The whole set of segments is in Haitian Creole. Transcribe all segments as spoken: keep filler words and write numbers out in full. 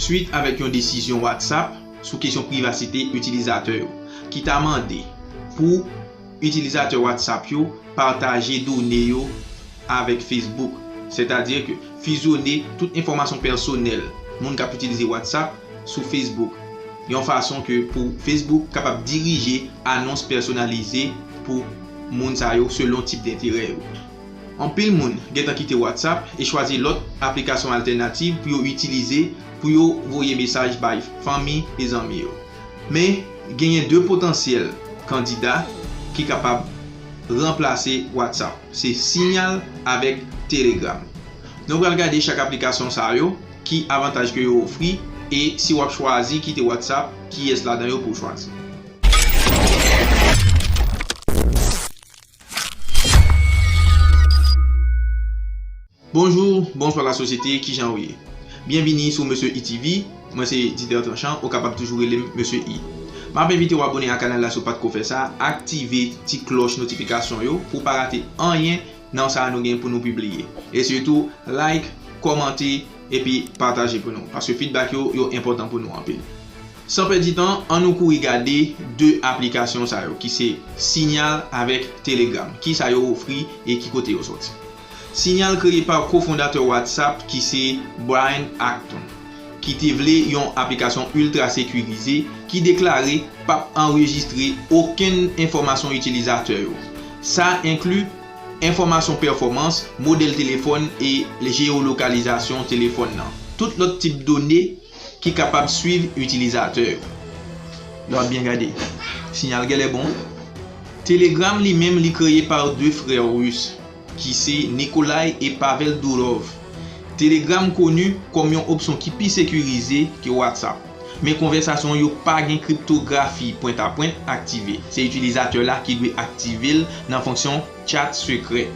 Swit avèk yon desizyon WhatsApp sou kesyon privasite itilizatè yo, ki ta mande pou itilizatè WhatsApp yo pataje done yo avèk Facebook, sètadi ke fizyone tout enfòmasyon pèsonèl moun k ap itilize WhatsApp sou Facebook, yon fason ke pou Facebook kapab dirije anons pèsonalize pou moun sa yo selon tip denterè yo. Anpil moun gentan kite WhatsApp e chwazi lòt aplikasyon altènativ pou yo itilize pou yo voye mesaj bay fanmi e zanmi yo. Men, genyen de potansyèl kandida ki kapab ranplase WhatsApp. Se Signal avèk Telegram. Nou pral gade chak aplikasyon sa yo, ki avantaj ke yo ofri, e si w ap chwazi kite WhatsApp, kiyès ladan yo pou w chwazi. Bonjou, bonswa lasosyete, kijan w ye? Byenvini sou Mesye I T V, mwen se Dieter Tranchant, ou kapab toujou rele m Mesye I. M ap envite w abone a kanal la si w pa t ko fè sa, aktive ti klòch notifikasyon yo pou w pa rate anyen nan sa nou gen pou nou pibliye. E sitou, like, kòmante, epi pataje pou nou, paske feedback yo, yo enpòtan pou nou anpil. San pèdi tan, ann nou kouri gade de aplikasyon sa yo, ki se Signal avèk Telegram. Kisa yo ofri e ki kote yo sòti? Signal kreye pa kofondatè WhatsApp ki se Brian Acton, ki te vle yon aplikasyon iltra sekirize ki deklare p ap anrejistre okenn enfòmasyon itilizatè yo. Sa enkli enfòmasyon pèfòmans, modèl telefòn e jeyolokalizasyon telefòn nan. Tout lòt tip done ki kapab swiv itilizatè yo. Nou ap byen gade. Sinyal genlè bon. Telegram li menm li kreye pa de frè ris, ki se Nikolay e Pavel Durov. Telegram koni kòm yon opsyon ki pi sekirize ke WhatsApp. Men konvèsasyon yo pa gen kriptografi pwentapwent aktive. Se itilizatè la ki dwe aktive l nan fonksyon chat sekrè.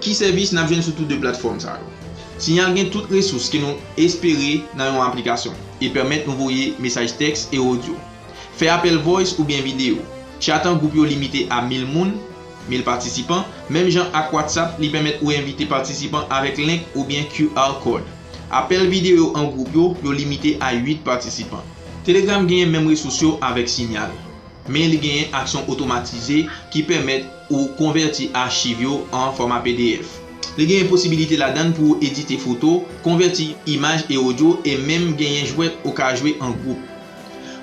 Ki sèvis n ap jwenn sou tou de platfòm sa yo? Signal gen tout resous ke nou espere nan yon aplikasyon e pèmèt nou voye mesaj tèks e odyo, fè apèl voice oubyen videyo. Chat an gwoup yo limite a mil moun, mil patisipan. Menm jan ak WhatsApp, li pèmèt ou envite patisipan avèk link oubyen Q R code. Apèl videyo an gwoup yo, yo limite a uit patisipan. Telegram genyen menm resous yo avèk Signal, men li genyen aksyon otomatize ki pèmèt ou konvèti achiv yo an fòma P D F. Li genyen posibilite ladan l pou w edite foto, konvèti imaj e odyo, e menm genyen jwèt ou ka jwe an gwoup.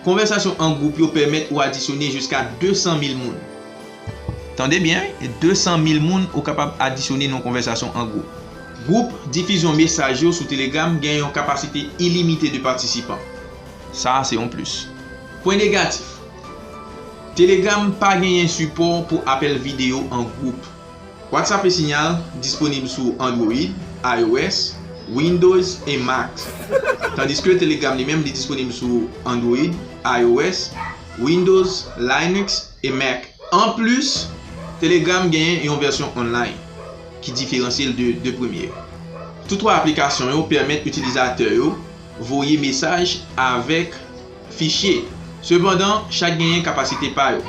Konvèsasyon an gwoup yo pèmèt ou adisyone jiska de san mil moun. Tande byen, wi, de san mil moun ou kapab adisyone nan konvèsasyon an gwoup. Gwoup difizyon mesaj yo sou Telegram gen yon kapasite ilimite de patisipan. Sa a se yon plis. Pwen negatif, Telegram pa genyen sipò pou apèl videyo an gwoup. WhatsApp e Signal disponib sou Android, I O S, Windows e Mac. Tandiske Telegram li menm li disponib sou Android, I O S, Windows, Linux e Mac. Anplis, Telegram genyen yon vèsyon online ki diferansye l de de premye yo. Tou twa aplikasyon yo pèmèt itilizatè yo voye mesaj avèk fichye. Sepandan, chak genyen kapasite pa yo.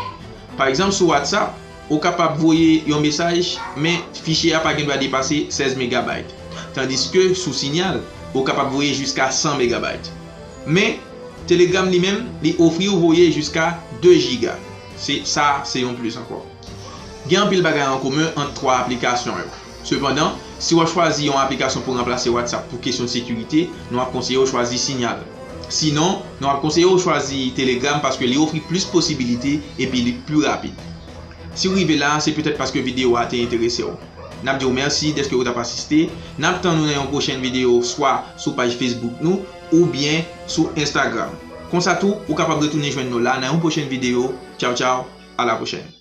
Pa egzanp, sou WhatsApp, ou kapab voye yon mesaj, men fichye a pa gen dwa depase sèz megabayt. Tandiske sou Signal, ou kapab voye jiska san megabayt. Men, Telegram li menm, li ofri w voye jiska de jiga. Se, sa, se yon plis ankò. Gen anpil bagay an komen ant twa aplikasyon yo. Sepandan, si w ap chwazi yon aplikasyon pou ranplase WhatsApp pou kesyon sekirite, nou ap konseye w chwazi Signal. Sinon, nou ap konseye w chwazi Telegram paske li ofri plis posibilite epi li pli rapid. Si w rive la, se petèt paske videyo a te enterese w. N ap di w mèsi dèske w t ap asiste. N ap tann ou nan yon pwochèn videyo swa sou paj Facebook nou oubyen sou Instagram. Konsa tou, ou kapab retounen jwenn nou la nan yon pwochèn videyo. Tchaw, tchaw, a la pwochèn.